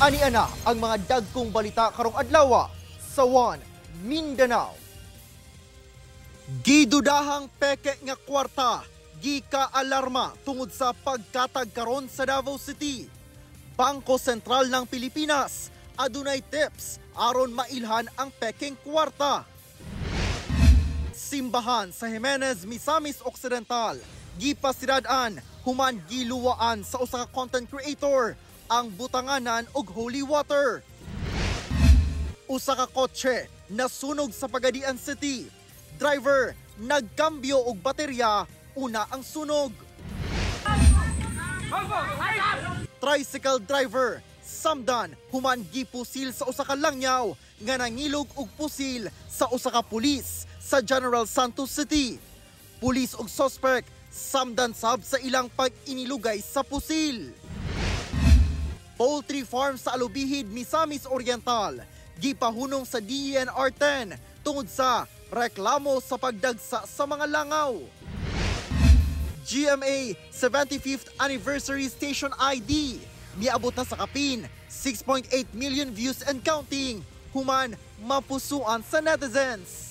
Ani ana ang mga dagkong balita karong adlaw sa One Mindanao. Gidudahang peke nga kwarta, gika-alarma tungod sa pagkatag karon sa Davao City. Bangko Sentral ng Pilipinas adunay tips aron mailhan ang pekeng kwarta. Simbahan sa Jimenez, Misamis Occidental, gipasirad-an human giluwaan sa usa ka content creator ang butanganan og holy water. Usa ka kotse nasunog sa Pagadian City. Driver nagkambyo og baterya una ang sunog. Tricycle driver samdan human gipusil sa usa ka langyaw nga nangilog og pusil sa usa ka pulis sa General Santos City. Pulis og suspect samdan sab sa ilang pag-inilugay sa pusil. Poultry farm sa Alubijid, Misamis Oriental, gipahunong sa DENR 10 tungod sa reklamo sa pagdagsa sa mga langaw. GMA 75th Anniversary Station ID miabot na sa kapin 6.8 million views and counting human mapusuan sa netizens.